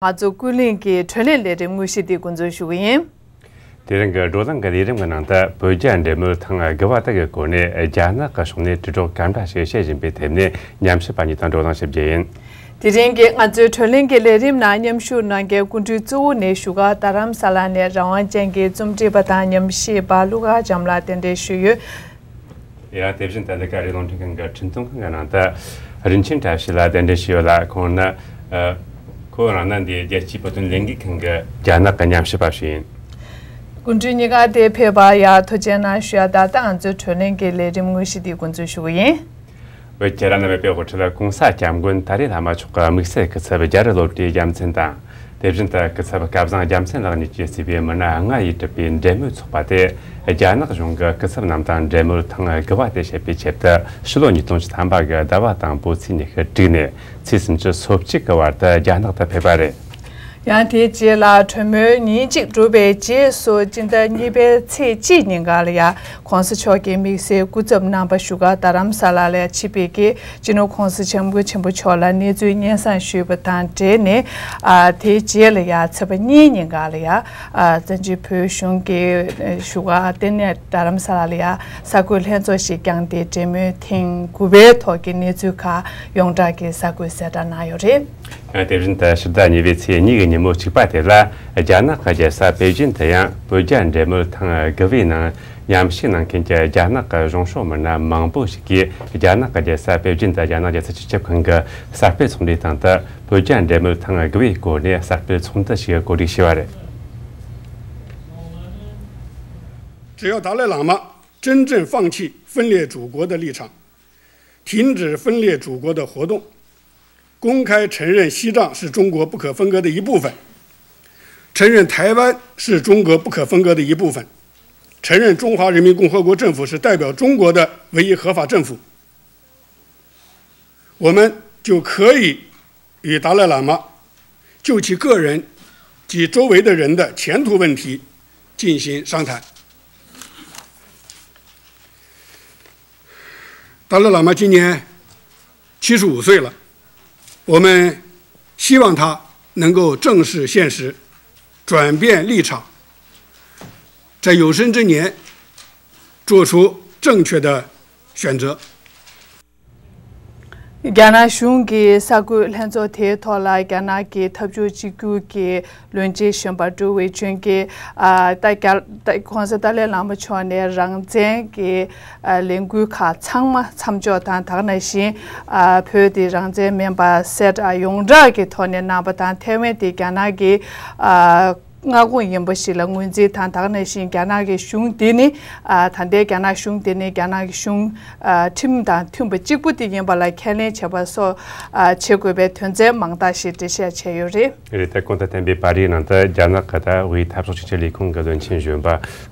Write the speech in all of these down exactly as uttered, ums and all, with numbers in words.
ང་ཚོ་ཀུན་གླེང་གི་བགྲོ་གླེང་ལས་རིམ་དངོས་གཞི་འདི་འགོ་འཛུགས་ཞུ་གི་ཡིན། དེ་རིང་གི་བགྲོ་གླེང་གི་ལས་རིམ་གྱི་ནང་དུ་བོད་རྒྱ་འབྲེལ་མོལ་ཐེངས་དགུ་པ་དག་གི་སྐོར་ནས་རྒྱ་ནག་གི་ཕྱོགས་ནས་དྲིལ་སྒྲོག་ག་འདྲ་ཞིག་བྱེད་བཞིན་པའི་ཐད་ནས་ཉམས་ཞིབ་པ་གཉིས་དང་བགྲོ་གླེང་ཞིབ་རྒྱས་ཡིན། དེ་རིང་གི་ང་ཚོའི་བགྲོ་གླེང་གི་ལས་རིམ་ནང་མཉམ་ཞུགས་གནང་མཁན་སྐུ་མགྲོན་གཙོ་བོ་ནས་བཞུགས་སྒར་རྡ་རམ་ས་ལ་ནས་རང་དབང་ཅན་གྱི་རྩོམ་སྒྲིག་པ་དང་ཉམས་ཞིབ་པ་ཀླུ་མཁར་བྱམས་ལགས་གདན་འདྲེན་ཞུས་ཡོད། ཡང་དེ་བཞིན་དུ་འདི་ག་རེ་རླུང་འཕྲིན་ཁང་གི་འཕྲིན་གཏོང་ཁང་གི་ནང་དུ་རིན་ཆེན་བཀྲ་ཤིས་ལགས་གདན་འདྲེན་ཞུས་ཡོད་ལ། ཁོང་ནི་ཨ། ཁོ་རང་ནི་འདི་རྒྱལ་སྤྱིའི་བོད་དོན་ལས་འགུལ་ཁང་གི་རྒྱ་ནག་གི་ཉམས་ཞིབ་པ་ཞིག་ཡིན། སྐུ་མགྲོན་གཉིས་ཀ་དེ་ཕེབས་པར་ཡང་ཐུགས་རྗེ་གནང་ཞུ་ཡ། ད་ལྟ་ང་ཚོའི་བགྲོ་གླེང་གི་ལས་རིམ་དངོས་གཞི་འདི་འགོ་འཛུགས་ཞུ་གི་ཡིན། བོད་ཀྱི་རབ་གནས་མེས་པོའི་དབུ་ཁྲིད་གོང་ས་སྐྱབས་མགོན་ཏཱ་ལའི་བླ་མ་མཆོག་གི་དམིགས་བསལ་སྐུ་ཚབ་རྒྱ་རི་སློབ་གྲྭའི་རྒྱལ་མཚན་དང་། དེ་བཞིན་དུ་སྐུ་ཚབ་སྐལ་བཟང་རྒྱལ་མཚན་ལགས་གཉིས་ཀྱིས་གཙོས་པའི་མི་སྣ་ལྔ་ཡིས་གྲུབ་པའི་འབྲེལ་མོལ་ཚོགས་པ་དེ་རྒྱ་ནག་གཞུང་གི་སྐུ་ཚབ་རྣམས་དང་འབྲེལ་མོལ་ཐེངས་དགུ་པ་དེ་བྱེད་པའི་ཆེད་དུ་ཕྱི་ལོ་ཉིས་སྟོང་བཅུ་ཐམ་པ་གི་ཟླ་བ་དང་པོ་ཚེས་ཉི་ཤུ་དྲུག་ནས་ཚེས་སུམ་ཅུ་སོ་གཅིག་གི་བར་དུ་རྒྱ་ནག་ཏུ་ཕེབས་པ་རེད། ཡང་དེའི་རྗེས་ལ་གྲོས་མོལ་ཉིན་གཅིག་གྲུབ་པའི་རྗེས་སུ་སྤྱི་ཟླ་གཉིས་པའི་ཚེས་གཅིག་ཉིན་ག་ལ་ཡང་གོང་ས་མཆོག་གི་དམིགས་བསལ་སྐུ་ཚབ་རྣམ་པ་བཞུགས་སྒར་རྡ་རམ་ས་ལ་ལ་ཆིབས་པའི་གི་སྤྱི་ནོར་གོང་ས་སྐྱབས་མགོན་ཆེན་པོ་མཆོག་ལ་གནས་ཚུལ་སྙན་སེང་ཞུས་པ་དང་འབྲེལ་ནས། ཨ། དེའི་རྗེས་ལ་ཡང་ཚེས་པ་གཉིས་ཉིན་ག་ལ་ཡང་། ཨ། བཙན་བྱོལ་བོད་གཞུང་གི་བཞུགས་སྒར་ལྟེ་གནས་རྡ་རམ་ས་ལ་ལ་ཡང་གསར་འགོད་ལྷན་ཚོགས་ཤིག་བསྐྱངས་ཏེ་འབྲེལ་མོལ་ཐེངས་དགུ་པའི་ཐོག་གི་གནས་ཚུལ་ཁག་ཡོངས་གྲགས་ཀྱི་གསར་འགོད་གསལ་བསྒྲགས་གནང་ཡོད་རེད། ཡང་དེ་བཞིན་དུ་ཕྱི་ཟླ་གཉིས་པའི་ཚེས་གཉིས་ཀྱི་ཉིན་མོ་གཅིག་པ་དེ་ལ་རྒྱ་ནག་གི་རྒྱལ་ས་པེ་ཅིན་དུ་ཡང་བོད་རྒྱ་འབྲེལ་མོལ་ཐེངས་དགུ་པའི་ནང་ཉམས་ཞིབ་གནང་མཁན་གྱི་རྒྱ་ནག་གི་གཞུང་ཕྱོགས་མི་སྣ་མང་པོ་ཞིག་གིས་རྒྱ་ནག་གི་རྒྱལ་ས་པེ་ཅིན་དུ་རྒྱ་ནག་རྒྱལ་སྲིད་སྤྱི་ཁྱབ་ཁང་གི་གསར་སྤེལ་ཚོགས་འདུའི་སྟེང་དུ་བོད་རྒྱ་འབྲེལ་མོལ་ཐེངས་དགུ་པའི་སྐོར་ནས་གསར་སྤེལ་ཚོགས་འདུ་ཞིག་གོ་སྒྲིག་བྱས་པ་རེད། 只要达赖喇嘛真正放弃分裂祖国的立场，停止分裂祖国的活动，公开承认西藏是中国不可分割的一部分，承认台湾是中国不可分割的一部分，承认中华人民共和国政府是代表中国的唯一合法政府，我们就可以与达赖喇嘛就其个人及周围的人的前途问题进行商谈。达赖喇嘛今年七十五岁了，我们希望他能够正视现实，转变立场，在有生之年做出正确的选择。 རྒྱ་ནག་གཞུང་གི་གསར་འགོད་ལྷན་ཚོགས་དེའི་ཐོག་ལ་རྒྱ་ནག་གི་འཐབ་ཕྱོགས་གཅིག་གྱུར་གྱི་བློན་ཆེན་གཞོན་པ་ཀྲུའུ་ཝེ་ཆུན་གྱིས། ཨ། ད་རྒྱ་ད་གོང་ས་ཏཱ་ལའི་བླ་མ་མཆོག་ནས་རང་བཙན་གྱི། ཨ། ལས་འགུལ་ཁག་ཚང་མ་མཚམས་འཇོག་དང་། ད་ག་ནང་བཞིན། ཨ། བོད་དེ་རང་བཙན་མིན་པ་གསལ་བསྒྲགས་ཡོངས་གྲགས་ཀྱི་ཐོག་ནས་གནང་པ་དང་། ཐའེ་ཝན་དེ་རྒྱ་ནག་གི། ཨ། མངའ་ཁོངས་ཡིན་པ་ཞིག་ལ་ངོས་འཛིན་དང་། ད་ག་ནང་བཞིན་རྒྱ་ནག་གི་གཞུང་དེ་ནི། ཨ། ད་ལྟའི་རྒྱ་ནག་གཞུང་དེ་ནི་རྒྱ་ནག་གི་གཞུང་། ཨ། ཁྲིམས་དང་མཐུན་པ་གཅིག་པུ་དེ་ཡིན་པ་ལ་ཁས་ལེན་བྱེད་པ་སོགས། ཨ། བྱེད་དགོས་པའི་དོན་ཚན་མང་དག་ཞིག་འགྲེལ་བཤད་བྱས་ཡོད་རེད། རེད། ད་གོང་དུ་བསྟན་པའི་པར་རིས་ནང་དུ་རྒྱ་ནག་གི་ད་དབུས་འཐབ་ཕྱོགས་གཅིག་གྱུར་ལས་ཁུངས་ཀྱི་བློན་ཆེན་གཞོན་པ་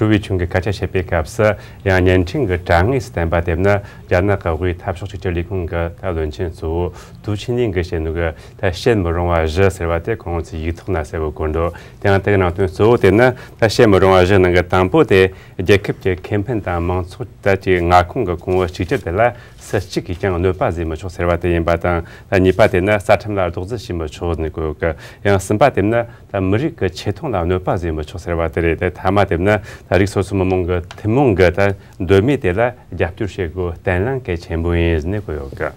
ཀྲུའུ་ཝེ་ཆུན་གྱིས་སྐད་ཆ་བཤད་པའི་སྐབས་སུ། ཡང་བརྙན་འཕྲིན་གྱི་དྲ་ངོས་སུ་བསྟན་པ་དེ་ན། རྒྱ་ནག་གི་དབུས་འཐབ་ཕྱོགས་གཅིག་གྱུར་ལས་ཁུངས་ཀྱི་ད་བློན་ཆེན་གཙོ་བོ་ཏུའུ་ཆི་ནིང་གིས་བཤད་ནོ་གི། ད་བཤད་མི་རུང་བ་བཞི་ཟེར་བ་དེ་ཁོང་ཚོས་ཡིག་ཐོག་ན་གསལ་བོ་བཀོད་འདུག་དེ་ཡང་དེ་གི་ནང་དོན་གཙོ་བོ་དེ་ནི། ད་བཤད་མི་རུང་བ་བཞི་ནང་གི་དང་པོ་དེ། རྒྱལ་ཁབ་ཀྱི་ཁེ་ཕན་དང་མང་ཚོགས་དེ་གི་མངའ་ཁོངས་ཀྱི་གོང་བུ་གཅིག་གྱུར་དེ་ལ་སུ་གཅིག་གིས་ཀྱང་གནོད་པ་བཟོས་མི་ཆོག་ཟེར་བ་དེ་ཡིན་པ་དང་། ད་གཉིས་པ་དེ་ནི་རྩ་ཁྲིམས་ལ་རྡོག་རྫིས་བྱེད་མི་ཆོག་ཟེར་ནས་བཀོད་ཡོད་གི། ཡང་གསུམ་པ་དེ་ནི། ད་མི་རིགས་ཀྱི་ཆེ་མཐོང་ལ་གནོད་པ་བཟོས་མི་ཆོག་ཟེར་བ་དེ་རེད། དེ་ཐ་མ་དེ་ནི་ད་རིགས་སོ་སོའི་མི་མང་གི་ཐུན་མོང་གི་ད་འདོད་མོས་དེ་ལ་རྒྱབ་སྐྱོར་བྱེད་དགོས་གཏན་ལ་འཁེལ་ཆེན་པོ་ཡིན་ཟེར་ནས་བཀོད་ཡོད་གི།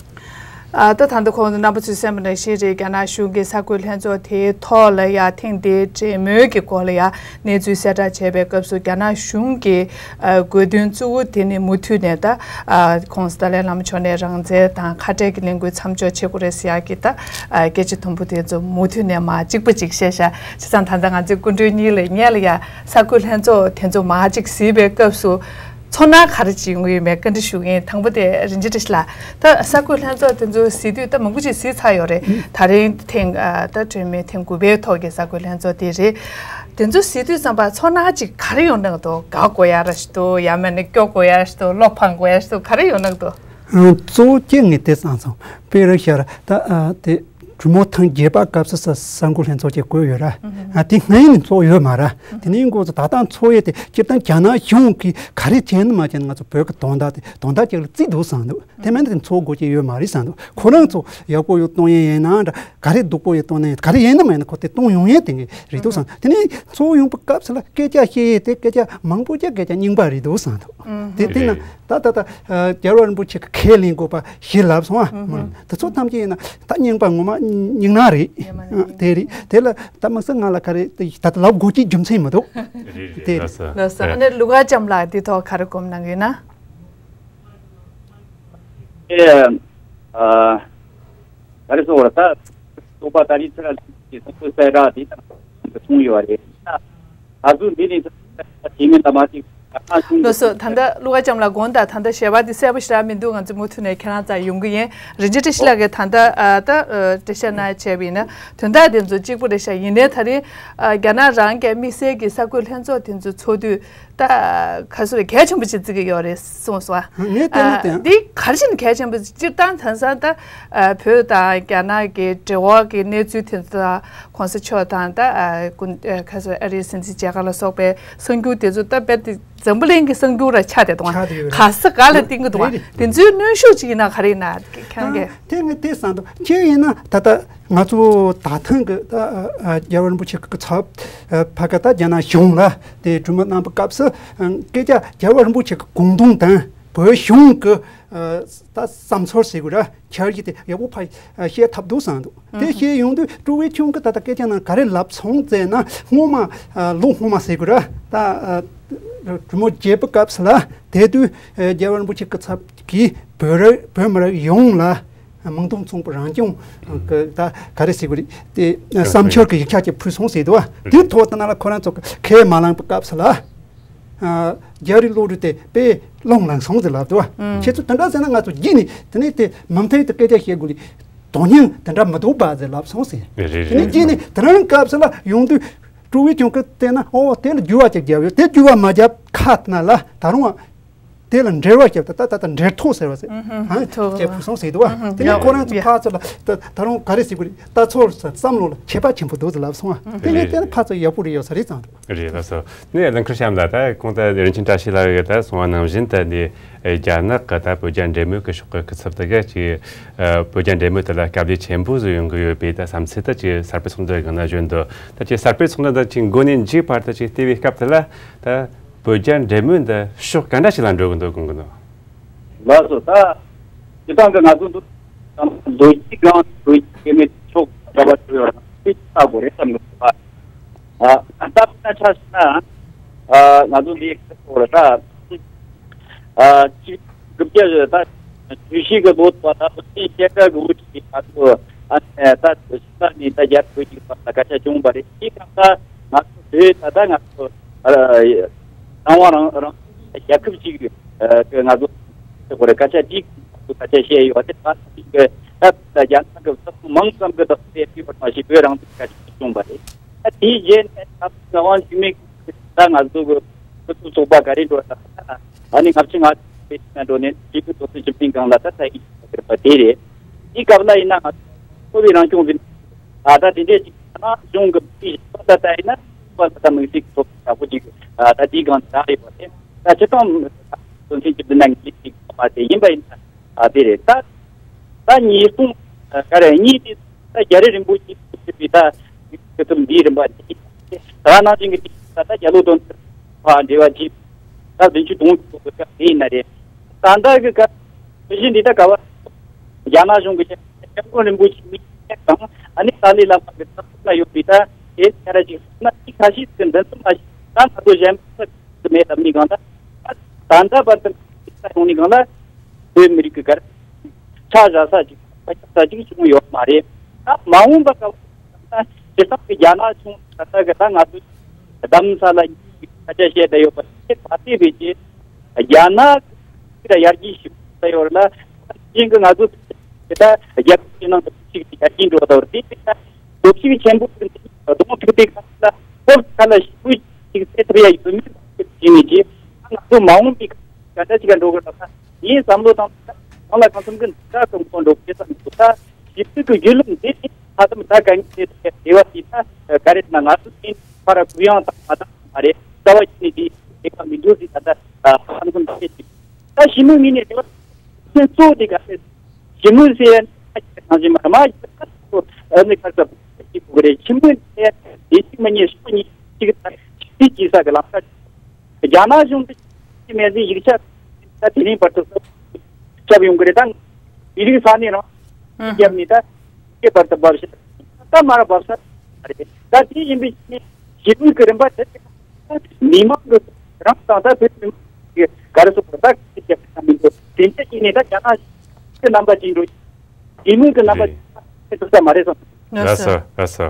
ཨ། ད་ད་ལྟ་ཁོང་ཚོ་རྣམ་པ་ཚོས་གསན་པ་ནང་བཞིན་རེད། རྒྱ་ནག་གཞུང་གི་གསར་འགོད་ལྷན་ཚོགས་དེའི་ཐོག་ལ་ཡང་ཐེངས་འདིའི་འབྲེལ་མོལ་གྱི་སྐོར་ལ་ཡང་གནས་ཚུལ་གསལ་བསྒྲགས་བྱས་པའི་སྐབས་སུ། རྒྱ་ནག་གཞུང་གི། ཨ། དགོས་འདུན་གཙོ་བོ་དེ་ནི་མུ་མཐུད་ནས་ད། ཨ། གོང་ས་ཏཱ་ལའི་བླ་མ་མཆོག་ནས་རང་བཙན་དང་ཁ་བྲལ་གྱི་ལས་འགུལ་མཚམས་འཇོག་བྱེད་དགོས་རེད་ཟེར་ཡག་གི་ད། ཨ། སྐད་ཆ་དུམ་བུ་དེ་ཚོ་མུ་མཐུད་ནས་མར་གཅིག་པ་གཅིག་བཤད་བཞག་བྱས་ཙང་། ད་ལྟ་ང་ཚོའི་སྐུ་མགྲོན་གཉིས་ལ་ཉེ་ལ་ཡ་གསར་འགོད་ལྷན་ཚོགས་དེ་ཚོ་མར་གཅིག་གཟིགས་པའི་སྐབས་སུ་ཚོར་སྣང་ག་རེ་ཅིག་ཡོང་གི་ཡོད་མེད་བཀའ་འདྲི་ཞུ་གི་ཡིན། དང་པོ་དེ་རིན་ཆེན་བཀྲ་ཤིས་ལགས། ད་གསར་འགོད་ལྷན་ཚོགས་དེ་ཚོ་གཟིགས་དུས་ད་མང་པོ་ཅིག་གཟིགས་ཚར་ཡོད་རེད། ད་རིང་ཐེངས། ཨ། ད་གྲོས་མོལ་ཐེངས་དགུ་པའི་ཐོག་གི་གསར་འགོད་ལྷན་ཚོགས་དེ་རེད། དེ་ཚོ་གཟིགས་དུས་ཙམ་པ་ཚོར་སྣང་ཅིག་ག་རེ་ཡོང་གི་འདུག་དགའ་དགོས་ཡ་ར་ཞིག་འདུག་ཡང་མིན་ན་སྐྱོ་དགོས་ཡ་ར་ཞིག་འདུག་བློ་ཕམ་དགོས་ཡ་ར་ཞིག་འདུག་ག་རེ་ཡོང་གི་འདུག་ཨང་། གཙོ་བོ་གཅིག་ངས་དེ་བསམ་སོང་། དཔེར་ན་ཤར་ད། ཨ། དེ། གྲོས་མོལ་ཐེངས་བརྒྱད་པ་སྐབས་སུ་ས་གསར་འགོད་ལྷན་ཚོགས་ཀྱིས་བསྐོས་ཡོད་ར། ཨ་དེ་སྔ་ཡིན་ཚོགས་ཡོད་མ་ར། དེ་ནས་འགོ་ཚུགས་ད་ལྟ་ཚོགས་ཡས་དེ་སྤྱིར་བཏང་རྒྱ་ནག་གཞུང་གིས་ག་རེ་བྱས་ནི་མ་བྱས་ནི་ང་ཚོ་བོད་ཀྱི་དོན་དག་དེ་དོན་དག་ཅིག་ལ་བརྩིས་འདུག་བསམ་འདུག་དེ་མིན་དེ་ཚོགས་དགོས་ཀྱི་ཡོད་མ་རེད་བསམ་འདུག་ཁོ་རང་ཚོ་ཡག་པོ་ཡོད་གཏོང་ཡས་ཡིན་ན་འདྲ། ག་རེ་སྡུག་པོ་ཡོད་གཏོང་ནས་ག་རེ་ཡིན་ནམ་ཡིན་ན་ཁོ་དེ་གཏོང་ཡོང་ཡས་དེ་རེད་འདུག་བསམ། དེ་ནས་ཚོགས་ཡོང་པའི་སྐབས་སུ་ལ་སྐད་ཆ་བཤད་ཡས་དེ་སྐད་ཆ་མང་པོ་ཅིག་སྐད་ཆ་རྙིང་པ་རེད་འདུག་བསམ་འདུག་དེ་དེ་ན་ད་ད་ད་རྒྱལ་བ་རིན་པོ་ཆེ་གི་ཁས་ལེན་དགོས་པ་ཞིག་ལབ་སོང་ཨ། ད་ཚོ་ཐམས་ཅད་ཡིན་ན་ད་རྙིང་པ་ངོ་མ་རྙིང་ནག་རེད། དེ་རེད། དེ་ལ་ད་དམིགས་བསལ་ང་ལ་ག་རེ་ད་ད་ལབ་དགོས་ཀྱི་རྒྱུ་མཚན་མི་འདུག་དེ་རེད། ལགས་སོ། ཨ་ནི་ཀླུ་མཁར་བྱམས་ལགས་འདི་ཐོག་ག་རེ་སྒོམ་གནང་གི་ཡིན་ན། ཨེ། ཨ། ག་རེ་ཟེར་བ་ད། ཚོགས་པ་ད་རེས་ཚེ་ར་ལྷུན་གྱིས་སོང་ཚོད་གསལ་བསྒྲགས་དེ་དང་གསུངས་ཡོད་རེད། ད་གཟོད་འདི་ནས་དེ་མིན་ད་མ་ཅིག་ད་གང་བྱུང་ལགས་སོ། ད་ལྟ་ཀླུ་མཁར་བྱམས་ལགས་དགོངས་དག་ད་ལྟ་ཞལ་པར་འདི་གསལ་པོ་ཞེ་དྲག་མི་འདུག་ང་ཚོ་མུ་མཐུད་ནས་ཁྱེད་རང་རྩར་ཡོང་གི་ཡིན། རིན་ཆེན་བཀྲ་ཤིས་ལགས་ཀྱིས་ད་ལྟ་ཨ་ད་འགྲེལ་བཤད་གནང་བྱས་པ་ཡིན་ན་དོན་དག་དེ་ཚོ་གཅིག་པུ་རེད་ཤག་ཡིན་ནའི་ད་རེས་ཨ་རྒྱ་ནག་རང་གི་དམིགས་བསལ་གྱི་གསར་འགོད་ལྷན་ཚོགས་དེ་ཚོ་ཚོགས་དུས། ད་ག་ཚོད་གལ་ཆེན་པོ་ཅིག་བརྩི་གི་ཡོད་རེད་གསུངས་སོང་ཨ། ངས་བལྟས་ན་དེ་འདི་ག་རེ་བྱས་ནས་གལ་ཆེན་པོ་སྤྱིར་བཏང་དེང་སང་ད་བོད་དང་རྒྱ་ནག་གི་འབྲེལ་བ་གི་གནས་ཚུལ་དེ་ཚོ་གོང་ས་མཆོག་དང་ད་སྐུ་ག་ཚོད་ཨ་རིའི་སྲིད་འཛིན་མཇལ་ཁ་ལ་སོགས་པའི་གསར་འགྱུར་དེ་ཚོ་ད་རྦད་དེ་འཛམ་བུ་གླིང་གི་གསར་འགྱུར་ར་ཆགས་བསྡད་འདུག་ཨ། ཆགས་བསྡད་ཡོད་རེད། ག་ས་ག་ལ་བསྟན་གི་འདུག་ཨ། རེད་རེད། དེ་ཚོའི་གནོན་ཤུགས་ཅིག་ཡིན་ན་ག་རེ་ཡིན་ན་ཁྱེད་རང་གིས། དེ་ངས་དེ་བསམ་འདུག་ཁྱེད་ཡིན་ན་ད་ལྟ་ང་ཚོ་ད་ཐེངས་ཀྱི་ད་ཨ་ཨ་རྒྱལ་བ་རིན་པོ་ཆེ་གི་ཚབ་ཨ་ཕ་གི་ད་རྒྱ་ནག་གཞུང་ལ་དེ་གྲོས་མོལ་གནང་པའི་སྐབས་སུ་ཨ་སྐད་ཆ་རྒྱལ་བ་རིན་པོ་ཆེ་གི་དགོངས་དོན་དང་བོད་གཞུང་གི་ཨ་ད་བསམ་ཚུལ་ཟེར་དགོས་ར་འཆར་གཞི་དེ་ཡག་པོ་ཕར་ཨ་བཤད་ཐུབ་འདུག་བསམ་འདུག་དེ་བཤད་ཡོང་དུས་སྤྲུལ་པའི་ཁྱུང་གི་ད་ལྟ་སྐད་ཆ་ནང་ག་རེ་ལབ་སོང་ཟེར་ན་སྔོན་མ་ཨ་ལོ་སྔོན་མ་ཟེར་དགོས་ར་ད་ཨ་གྲོས་མོལ་བྱེད་པའི་སྐབས་སུ་ལ་དེ་དུས་ཨ་རྒྱལ་བ་རིན་པོ་ཆེ་གི་ཚབ་ཀྱིས་བོད་རིགས་བོད་མི་རིགས་ཡོངས་ལ། མིང་དོན་མཚུངས་པའི་རང་སྐྱོང་གི་ད་ག་རེ་ཟེར་དགོས་རེད་དེ་བསམ་འཆར་གྱི་ཡིག་ཆ་ཅིག་ཕུལ་སོང་ཟེར་འདུག་བ། དེ་ཐོག་ཏུ་ན་ལ་ཁོ་རང་ཚོ་གི་ཁས་མ་བླངས་པའི་སྐབས་སུ་ལ་རྒྱ་རིགས་བློ་གྲོས་དེ་དཔེ་རླུང་ལངས་སོང་ཟེར་ལབ་འདུག་བ། ཁྱེད་ཚོ་དེ་འདྲ་ཟེར་ན་ང་ཚོ་རྒྱུད་ནས་དེ་ནས་དེ་མུ་མཐུད་དུ་སྐད་ཆ་བཤད་དགོས་རེད། དོན་སྙིང་དེ་འདྲ་མི་འདུག་པ་ཟེར་ལབ་སོང་ཟེར། རེད་རེད་དེ་ནས་རེད། རྒྱུད་ནས་དེ་རང་སྐབས་སུ་ལ་ཡོང་དུས་སྤྲུལ་པའི་ཁྱུང་གིས་བལྟས་ན་ཨོ་དེ་ལ་འགྱུར་བ་ཅིག་བརྒྱབ་ཡོད་དེ་འགྱུར་བ་མ་བརྒྱབ་ཁ་ན་ལ་ད་རུང་བ། དེ་ལ་འབྲེལ་བ་བརྒྱབ་ད་ད་ད་འབྲེལ་ཐོགས་ཟེར་བ་ཟེར། ཧང་ཐོག་ཅེས་ཕུལ་སོང་ཟེར་འདུག་བ། དེ་ནས་ཡ་ཁོ་རང་ཚོ་ཡ་ཕར་ཚུར་ལ་ད་ད་རུང་ག་རེ་ཟེར་དགོས་རེད་ད་ཚོར་བསམ་བློ་ལ་ཁྱད་པར་ཆེན་པོ་འདུག་ཟེར་ལབ་སོང་བ། དེ་ནས་བལྟས་ན་ཕར་ཚུར་ཡག་པོ་རེད་ཡོད་ས་རེད་བསམ་འདུག་རེད་ལགས་སོ། ནས་ལགས་འཁུར་གཤམ་ལ་ད་གོང་དུ་རིན་ཆེན་བཀྲ་ཤིས་ལགས་ཀྱིས་ད་གསུངས་པ་ནང་བཞིན་ད་འདི་རྒྱ་ནག་གི་ད་བོད་རྒྱ་འབྲེལ་མོལ་གྱི་ཕྱོགས་ཀྱི་སྐུ་ཚབ་དེ་ག་ཅིག་བོད་རྒྱ་འབྲེལ་མོལ་དེ་ལ་དཀའ་ལས་ཆེན་པོ་ཟིག་ཡོང་གི་ཡོད་པའི་ད་བསམ་ཚུལ་ད་ཅིག་གསར་སྤེལ་ཚོགས་འདུའི་སྒང་ན་བརྗོད་འདུག་ད་ཅིག་གསར་སྤེལ་ཚོགས་འདུ་ད་ཅིག་འགོ་ནས་མཇུག་བར་ད་ཅིག་བལྟས་པའི་སྐབས་དེ་ལ་ད། བོད་རྒྱ་འབྲེལ་མོལ་འདི་ཕྱོགས་ག་འདྲ་ཞིག་ལ་འགྲོ་གི་འདུག་དགོངས་ཀྱི་འདུག་ལགས་སོ། ད་སྤྱིར་བཏང་གི་ང་ཚོ་འདི་ལོ་རྒྱུས་སྒང་བོད་ཀྱི་སྐྱེ་དམན་ཕྱོགས་ག་པར་འགྲོ་ཡོད་ན་དེ་ལྟ་དགོས་རེད་བསམ་གི་འདུག་ཨ་ད་དཔེར་ན་ཆ་བཞག་ན་ཨ་ང་ཚོ་འདི་ཁ་ཐོག་ལ་ད་ཨ་གཅིག་དགུ་བརྒྱ་ད་བཅུ་བཞི་གི་ལོ་ཚོ་ད་བོད་དོན་བཤད་གྲྭ་གི་འོག་གི་ང་ཚོ་ཨ་ད་ཕྱི་ལ་ནས་ད་རྒྱ་བོད་ཀྱི་བར་ལ་སྐད་ཆ་བྱུང་བ་རེད། དེ་སྐབས་ད་ང་ཚོ་བོད་ད་ལྟ་ང་ཚོ་ཨ་རང་དབང་རང་རང་རྒྱལ་ཁབ་ཅིག་གི་ང་ཚོ་དེ་སྐོར་སྐད་ཆ་ཅིག་སྐད་ཆ་བཤད་ཡོད་དེ་ད་ཅིག་གི་ད་རྒྱ་ནག་གི་བཟོ་ཚོང་མང་ཙམ་གི་བདག་པོ་དེ་ཕུད་པ་མ་ཤེས་བོད་རང་དབང་སྐད་ཆ་བྱུང་བ་རེད། ད་དེའི་རྗེས་ནས་ད་རང་དབང་ཞུ་མེད་ད་ང་ཚོ་གི་སྤྱི་ཚོགས་ཚོགས་པ་ག་རེ་འགྲོ་ད་ཨ་ནི་ལྔ་བཅུ་ང་བཅུ་ནས་འགྲོ་ནས་ཆིག་སྟོང་དོན་ཚན་བཅུ་བདུན་སྒང་ལ་ད་ད་ཡིན་པ་དེ་རེད། དེའི་སྐབས་ལ་ཡིན་ན་ང་ཚོ་བོད་པའི་རང་སྐྱོང་ཟིན་ད་ད་དེ་འདྲས་ཅིག་ད་གཞུང་གི་མི་ཞིག་ད་ད་ཡིན་ན་བོད་པ་ད་དམིགས་བསལ་གྱི་ཚོགས་པ་ཡག་པོ་ཅིག་ད་དེའི་སྒང་ད་རེད་པ་དེ་ད་སྤྱི་བཏང་དོན་ཚན་བཅུ་བདུན་ན་ངེས་ཅིག་པ་དེ་ཡིན་པ་ཡིན་ན། ཨ་དེ་རེད། ད་ད་ཉིས་སྟོང་ཨ་ག་རེ་གཉིས་དེ་ད་རྒྱ་རི་རིན་པོ་ཆེ་ཐུབ་པའི་ད་སྐུ་ཚབ་འདིའི་རིམ་པ་དེ་ད་ནང་བཞིན་གྱི་ད་ད་རྒྱ་ལོ་དོན་ཕ་འབྲེལ་བ་བྱས་ད་བདུན་ཅུ་དོན་དགུ་གི་སྐབས་དེ་ཡིན་ན་རེད། ད་ལྟ་གི་སྐབས་དེ་བཞིན་འདི་ད་ག་བ་རྒྱ་ནག་གཞུང་གི་སྐྱབས་མགོན་རིན་པོ་ཆེ་མི་དང་ཨ་ནི་ཏཱ་ལའི་བླ་མ་གི་ཚབ་ལ་ཡོད་པའི་ད་དེ་ཁྱེད་ར་ཅིག་ན་ཅིག་ཁ་ཤས་ཀྱི་མདུན་ཚབ་མ་ཞིག་ད་ང་ཚོ་གཞན་པ་མེད་དམ་ནི་གང་ད་ད་ལྟ་བར་དུ་ཡོང་ནི་གང་ལ། བོད་མི་རིགས་ཀྱི་གར་ཆ་བཞག་ས་ཅིག་ཆ་བཞག་ས་ཅིག་བྱུང་ཡོད་མ་རེད། ད་མ་འོངས་པ་སྐབས་ད་སྤྱིར་བཏང་གི་རྒྱ་ནག་གཞུང་ད་ལྟ་གི་ད་ང་ཚོ་གདམ་ས་ལ་ཡིན་ས་ཆ་བཤད་བསྡད་ཡོད་པ་དེ་ད་ལྟའི་བེད་ཀྱི་རྒྱ་ནག་གི་ཡར་རྒྱས་ཞིག་ད་ཡོད་ལ་ཅིག་གི་ང་ཚོ་ད་རྒྱལ་ཁབ་ཀྱི་ནང་དུ་ཅིག་ཡར་རྒྱས་འགྲོ་བ་དང་དེ་ད་སྟོབས་ཤུགས་ཆེན་པོ་གདོང་ཐུག་དེ་ག་ལ་ཧོབ་ཁ་ལ་ཞིག་པུས་ཅིག་སེ་ཐུབ་ཡ་ཡོད་མེད་ཅིག་ཡིན་ནས་ཀྱི་ང་ཚོ་མ་འོངས་པའི་ག་འདྲ་ཞིག་ག་འགྲོ་དགོས་ན་ངའི་བསམ་བློ་དང་གང་ལ་གང་འཚམ་གྱི་འདི་འདྲ་གི་མཁོ་འགྲོ་དགོས་བསམ་འདུག་ད་ཞིབ་ཏུ་གི་བརྒྱུད་ལམ་འདི་ ཁ་ཙམ་ད་ག་ནས་དེ་དེ་བ་དེ་ད་ག་རེ་ན་ང་ཚོ་དེ་ཕར་གུ་ཡངས་དང་མ་དང་མ་རེད། རྩ་བ་ཞིག་ནས་དེ་དེ་ག་མི་འདུག་ཟེར་ད་ད་བསམ་བསམ་བྱེད་ཀྱི། ད་ཞི་མོལ་ངོས་ནས་དེ་བ་ཁྱེད་གཙོ་བོ་དེ་ག་ཟེར། ཞི་མོལ་ཟེར་ཡ་ནི་ཁ་ཅིག་ཐང་ཞིག་མ་མ་ཡིན་པ་ཨ་ནི་ཁ་ཚ་ཞིག་དགོས་རེད། ཞི་མོལ་ཟེར་ཡ་དེ་ཞིག་མ་ཉེས་ཤོག་ཉེས་ཅིག་ད་ཞི་བདེ་སྐྱིད་ས་གི་ལམ་ཁ། རྒྱ་ནག་གཞུང་དུ་མེད་ཟིན་ཡིག་ཆ་ད་དེ་རིང་བར་དུ་ཁྱབ་ཡོང་གི་རེད། ད་མི་རིགས་ས་གནས་རང་རྒྱབ་ནས་ད་སྐྱེ་བར་དུ་བབས་ཤིང་ད་མར་བབས་ས་རེད། ད་དེ་ཡིན་པའི་ཞི་མོལ་གྱི་རིམ་པ་དེ་མི་མང་གི་རང་དང་ད་བོད་མི་མང་གི་ག་རེ་ཟེར་དགོས་ད་སྐད་ཆ་མི་འདུག་དེ་འདྲ་ཡིན་ནས་ད་རྒྱ་ནག་གི་རྣམ་པ་ཅིག་འགྲོ་ཞི་མོལ་གྱི་རྣམ་པ་ཅིག་ཐུབ་ས་མ་རེད་བསམ། ལགས་སོ། ལགས་སོ།